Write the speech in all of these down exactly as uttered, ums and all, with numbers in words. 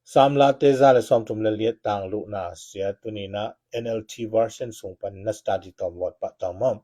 Samla te za le sawmthum le liat tang luhna sia tuninah N L T version sung pan na study tawm vawt pah tawm maw.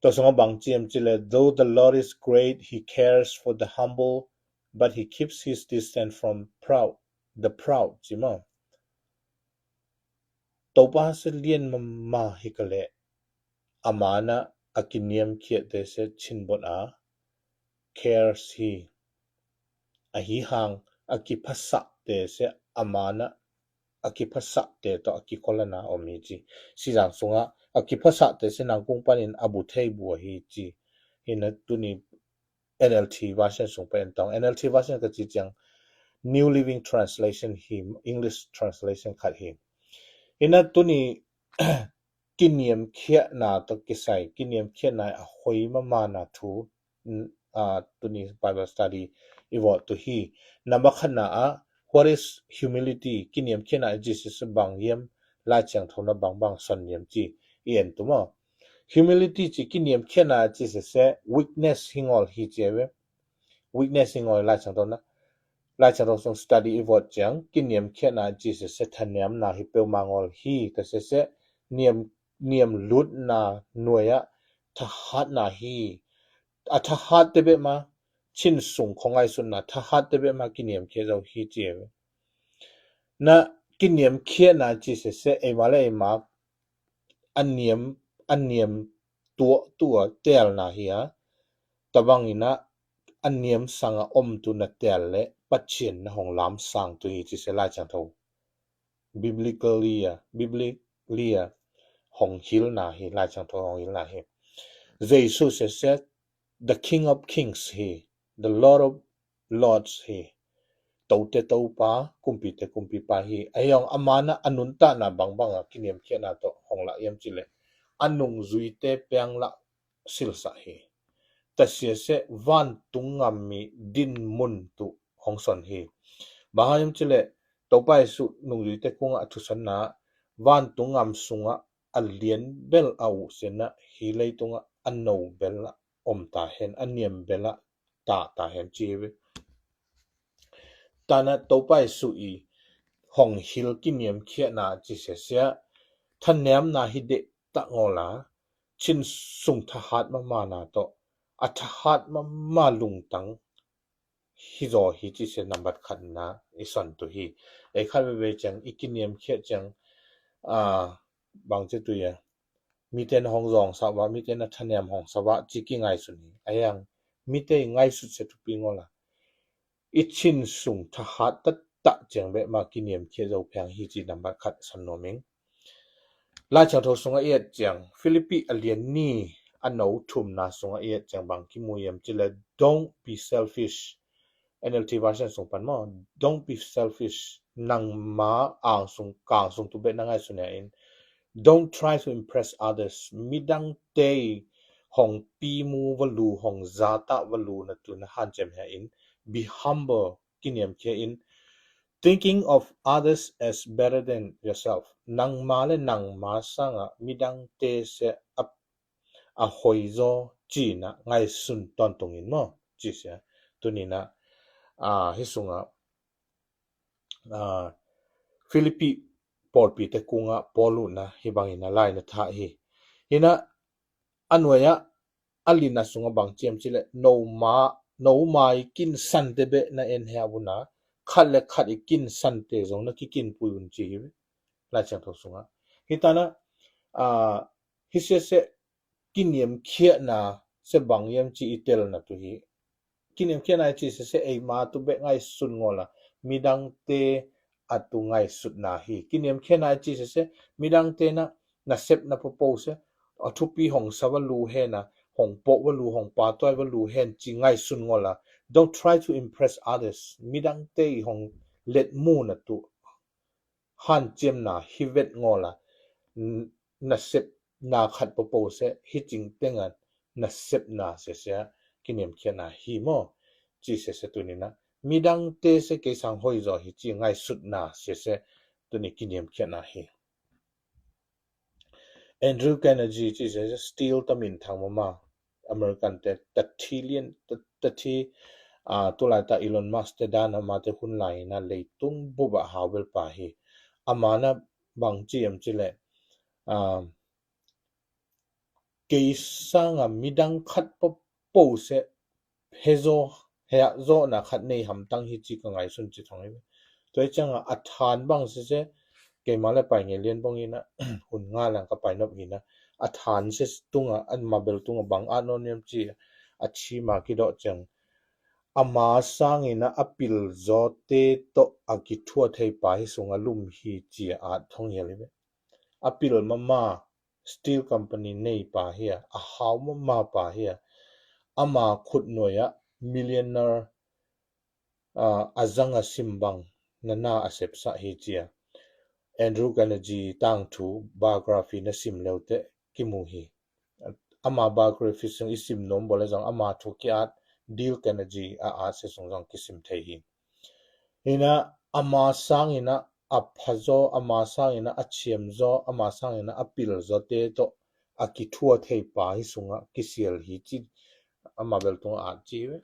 Tua sungah bang ciam cileh, though the Lord is great, he cares for the humble, but he keeps his distance from proud, the proud, ci maw. Topa sia lian mama hi ka leh, a manah a kiniamkhiahte sia chinbot a cares hi. Ahi hang a kiphasahte sia a manah a kiphasahte tawh a kikholana om hi ci. Sizang sungah a kiphasahte sia nangkung panin a bu thei bu ahi ci. Hina tuni N L T version sung pa en tawng. N L T version ka ci ciang New Living Translation hi, English translation khat hi. Hina tuni kiniamkhiahna tawh kisai, kiniamkhiahna a hoi mamana thu, tuni Bible study i vawt tu hi. Namba khatna ah, what is humility? Kiniamkhiahna a ci sese bang hiam, Lai Siangtho na bangbang son hiam ci i en tu maw. Humility ci kiniamkhiahna a ci sese weakness hi ngawl hi ci a ve. Weakness hi ngawl Lai Siangtho na. Lai Siangtho sung study i vawt ciang kiniamkhiahna a ci sese thaniamna hi peuhmah ngawl hi ta sese niam niam lutna nuai ah thahatna hi. A thahat te beh ma chin sung khong ngaihsutna thahat te beh ma kiniamkhia zo hi ci a ve. Na kiniamkhiahna ci sese eima le eima a niam a niam tuah tuah telna hi a. Tabang ina a niam sanga om tu na tel le Pathian na hong lam sang tu hi ci se Lai Siangtho. Biblically a, biblically a hong hilna hi, Lai Siangtho hong hilna hi. Jesu sese the King of Kings hi, the Lord of Lords hi. Tote Topa, kumpite kumpipa hi. Ahi hong a manah a nuntakna bangbang a kiniamkhiahna tawh hong lah hiam cileh a nungzuite piang lah silsah hi. Tasia seh vantung ngam mi dinmun tuh hong son hi. Bang hang hiam cileh Topa Jesu nungzuite kungah a thusonna vantung ngam sungah a lian bel a uh sianah hi leitungah a no bel a om ta hen, a niam bel a ta ta hen ci hi ve. Tanah Topa Jesu i hong hil kiniamkhiahna ci siasia thanemna hi deh tak ngawla chin sung thahat mamana tawh a thahat mama lungtang hi zaw hi ci sia nambat khatna i son tu hi. Ei khat veve ciang i kiniamkhiah ciang a bang ci tu ia mite na hong zawng sa vah, mite na thanem hong sa vah ci kingaihsun hi. A hiang mite i ngaihsut sia thupi ngawla i chin sung thahat tattah ciang beh ma kiniamkhiah zo phiang hi ci nambat khat san nuam ing. Lai Siangtho sungah i et ciang Philippi a lian ni a no thumna sungah i et ciang bang kimu iam cileh don't be selfish. N L T version sung pan maw, don't be selfish. Nangma angsung kangsung tu beh na ngaihsun ia in don't try to impress others. Midangte hong pimu valu, hong zatah valu na tu na hanciam hia in be humble, kiniamkhia in thinking of others as better than yourself. Nangma le nangma sanga midangte se a a hoizaw cina ngaihsun tawntungin maw ci sia. Tunina a hi sunga a Philippi pawlpite kunga Paul uhna hi bangina laina thah hi. Hina a nuaia a lina sunga bang ciam cileh noma noma i kinsante beh na en hia vuna khat le khat i kinsante zong na kikinpui un ci hi. Lai Siangtho sunga hitana a hi siaseh kiniamkhiahna se bang iam ci i telna tu hi. Kiniamkhiahna i ci sese eima tu beh ngaihsun ngawla midangte a tu ngaihsutna hi. Kiniamkhiahna i ci sese midangte na nasepna papo se a thupi hong sa valu hena hong poh valu hong patuai valu hen ci ngaihsun ngawla don't try to impress others. Midangte i hong letmuna tu hanciamna hi vet ngawla nasepna khat papo se hi cingtenga nasepna sese kiniamkhiahna hi maw ci sese tunina midangte se keisang hoizaw hi ci ngaihsutna sese tuni kiniamkhiahna hi. Andrew Carnegie ci sese steel tamin thang mama American te tathi lian tathi a, tulaita Elon Musk te dan a mate hun lai ina leitung bup a hau bel pa hi. Ama na bang ci em ci le, a, kei sanga midang khat papo se hezo hea zona khat nei hamtang hi ci ka ngaisun ci thong hi. Tua hi cianga a than bang sese keima le pai ngei lian bong ina hun nga lang ka pai nop hina a than se tunga a mabel tunga bang a non niam ci a chima kidoh ciang ama sangina a pil zawte toh a kithua thei pa hi sunga lum hi ci a at thong hial hi ve. A pil mama steel company nei pa hi a, a hau mama pa hi a, ama khutnuai a millionaire, a, a zanga simbang nana a sepsah hi cia. Andrew Carnegie tangthu biography na sim leute kimu hi. Ama biography sung i sim nom bole zong ama thu kiat Dale Carnegie a a se sung zong kisim thei hi. Hina ama sangina a phazaw, ama sangina a chiamzaw, ama sangina a pilzawte tawh a kithua thei pa hi sunga kisial hi ci ama bel tunga at ci ve.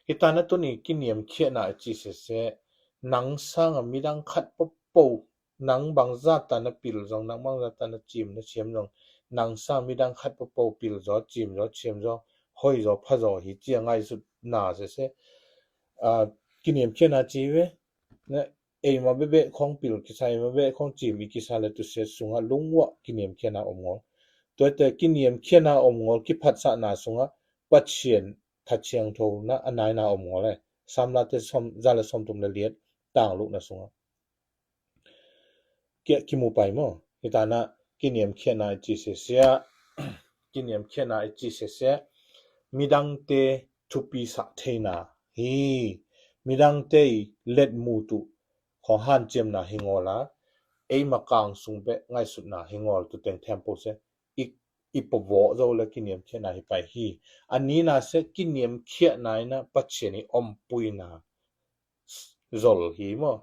Hitana tuni kiniamkhiatna a ci sese, nang sanga midang khat papo, nang bangzata na pil zong, nang bangzata na cim na chiam zong, nang sang midang khat papo pil zaw, cim zaw, chiam zaw, hoi zaw, pha zaw hi cia ngaisut na sese. A, kiniamkhiatna ci ve, na, eima bebe khong pil kisa, eima bebe khong cim i kisa le tusia sunga lungwa kiniamkhiatna om ngol. Tuate kiniamkhiatna om ngol kiphatsahna sunga Pathian thachiangthona a naina om ngol e. Samlate som, za le somtum le liat tanglukna sunga kia kimu pai maw? Hitana kiniamkhiatna i ci sesia, kiniamkhiatna i ci sesia, midangte thupi sah theina hi, midangte i letmu tu khong hanciamna hi ngol a, eima kang sung beh ngaisutna hi ngol tu teng thempo se, i, i pavawh zo le kiniamkhiatna hi pai hi. A nina se kiniamkhiatna ina Pathian i ompuina zol hi maw?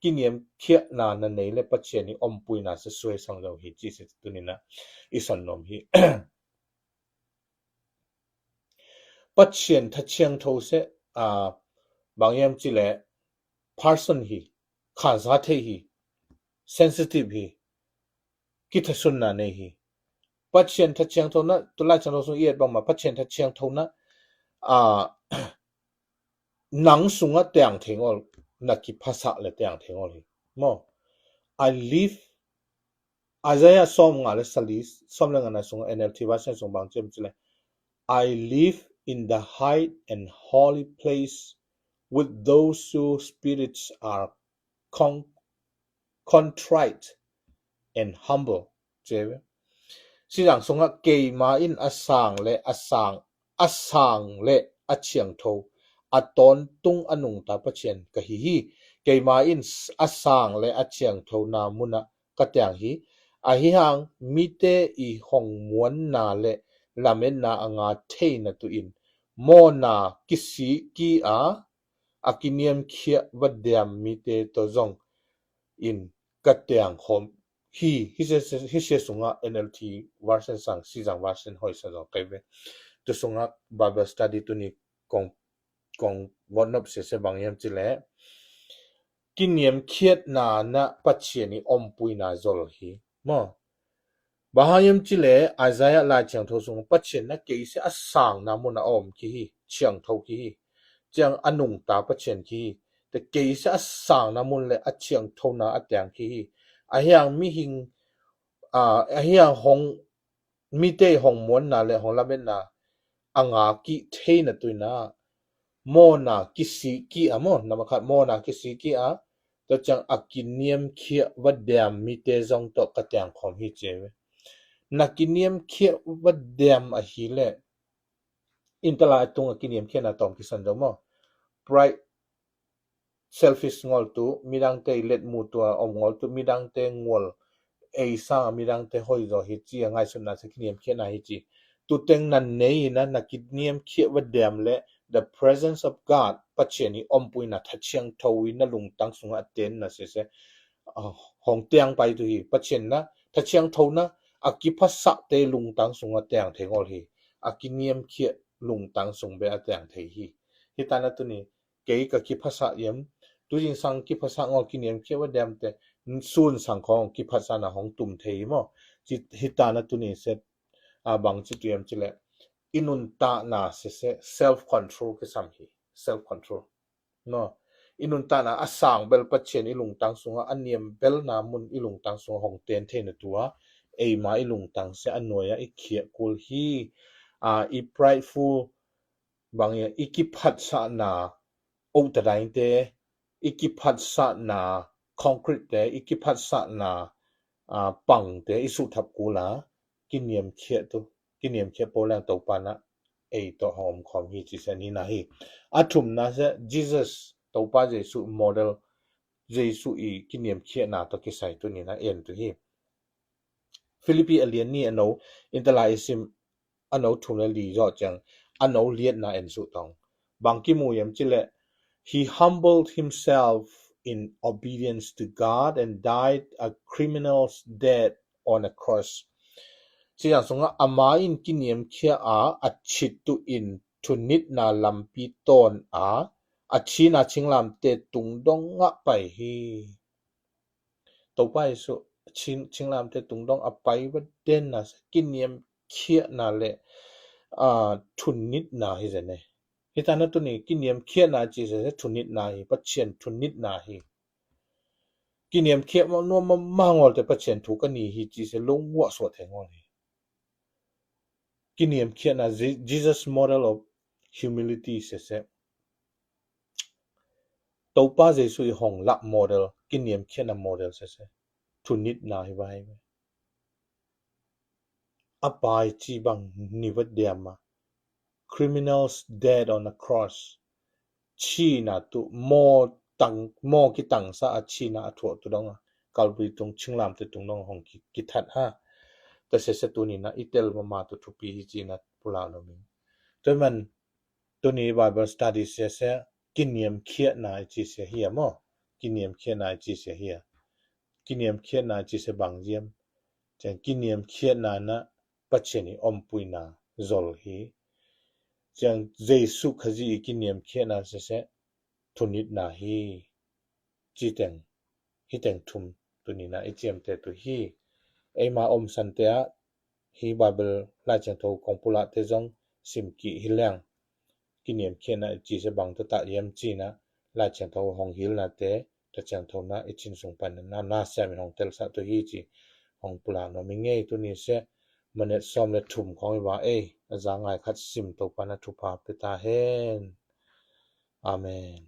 Kiniamkhiatna na nei le Pathian i ompuina se suai sang zo hi ci se tunina i son nom hi. Pathian thachiangtho se, a, bang yam ci le person hi, khansa thei hi, sensitive hi, kithasunna nei hi. Pathian thachiangthona, tulai changtho sung i et bangma, Pathian thachiangthona, a, nang sunga tiang thei ngol, na kiphasa le tiang thei ngol hi. Maw, I live, Isaiah som nga le sali, som le nga na sunga N L T version sung bang cem ci le, I live in the high and holy place with those whose spirits are con-, contrite and humble. Ci ve. Sizang sunga keima in a sang le a sang, a sang le a chiangtho, a tawntung a nungta Pathian ka hi hi. Keima in a sang le a chiangthona muna ka tiang hi. Ahi hang mite i hong muanna le lametna a nga theina tu in mawna kisih ki a, a kiniamkhia va diam mite to zong in ka tiang khom hi, hi sia, hi sia sunga N L T version sang, sizang version hoi sa zong kai ve. Tu sunga Bible study tuni kong, kong vot nop sia sia bang yam ci le. Kiniamkhiatna na Pathian i ompuina zol hi. Maw. Bang hang yam ci le Isaiah lai chiangtho sung Pathian na kei se a sangna mun a om ki hi, chiangtho ki hi. Ciang a nungta Pathian ki hi. Te kei se a sangna mun le a chiangthona a tiang ki hi. Ahi hang mihing, a, ahi hang hong, mite hong muanna le hong lametna a nga ki theina tuina mawna kisih ki a maw, nama khat mawna kisih ki a, tua ciang a kiniamkhia va diam mite zong tawh ka tiang khom hi ci ve. Na kiniamkhia va diam ahi le, in tala a tunga kiniamkhiatna tawm kisan zo maw? Pride, selfish ngol tu, midangte i letmu tua om ngol tu, midangte ngol ei sanga midangte hoi zaw hi ci a ngaisutna se kiniamkhiatna hi ci. Tu teng na nei ina na kiniamkhia va diam le the presence of God, Pathian i ompuina thachiangtho i na lungtang sunga a tenna sese, a, hong tiang pai tu hi. Pathian na thachiangthona a kiphasakte lungtang sunga tiang thei ngol hi. A kiniamkhia lungtang sung be a tiang thei hi. Hi ta na tuni, kei ka kiphatsah hiam, tu zingsang kiphatsah ngawl kiniamkhiat va diam te, sun sang khawng kiphatsahna hong tum thei hi maw? Ci, hi ta na tuni se, a, bang ci tu hiam ci leh, i nuntakna sese self control kisam hi, self control. No. I nuntakna a sang bel Pathian i lungtang sungah, a niam belna mun i lungtang sungah hong ten theihna tua, eima i lungtang se a nuai-ah i khiah kul hi. A, i prideful, bang i, i kiphatsahna, otadain te, i kiphatsahna, concrete te, i kiphatsahna, a, pang te i suhthap kul a, kiniamkhiat tu, kiniamkhiat po leng Topa na ei tawh hong om khawm hi ci se ni na hi. A thumna se Jesus, Topa Jesu model, Jesu i kiniamkhiatna tawh kisai tu ni na en tu hi. Philippi a lian ni a no, in tala i sim a no thum le li zawh ciang, a no liatna en suh tong. Bang kimu hiam ci leh, "He humbled himself in obedience to God and died a criminal's death on a cross." Ci zang sungah ama in kiniamkhia a, a thit tu in thunitna lampi tawn a, a thina chinglamte tung dongah pai hi. Topa Jesu ching, chinglamte tung dong a pai va denna, kiniamkhiatna le, a, thunitna hi zen e. Hi ta na tuni, kiniamkhiatna ci se, se thunitna hi, Pathian thunitna hi. Kiniamkhiat ma nuam ma, ma ngawl te Pathian thu ka ni hi ci se lo nguah suah thei ngawl hi. Kiniamkhiatna, Je-, Jesus model of humility sese. Topa Jesu i hong lah model, kiniamkhiatna model sese. Thunitna hi vai ve. A pai ci bang ni va diam a. Criminals dead on a cross. Thina tu, maw tang, maw kitangsa a thina a thuah tu dong a, Calvary tung, chinglamte tung dong hong ki, kithat ha. Ta sese tuni na i tel mama tu thupi hi ci na pulak lo ming. Tua man tuni Bible study sese, kiniamkhiatna i ci se hi a maw? Kiniamkhiatna i ci se hi a. Kiniamkhiatna i ci se bang ziam? Ciang kiniamkhiatna na Pathian i ompuina zol hi. Ciang Jesu Khazih i kiniamkhiatna sese thunitna hi. Ci teng, hi teng thum tuni na i ciamte tu hi. Eima om sante ah hi Bible Lai Ciangtho kong pulakte zong sim kih hi leng, kiniamkhiatna i ci se bang tata hiam ci na Lai Ciangtho hong hilnate, ta ciangtho na i cin sung pan na, na siam in hong telsah tu hi ci hong pulak nuam i ngei tuni se. Manet sawm le thum khawng i va ei, a za ngai khat sim Topa na thupha pia ta hen. Amen.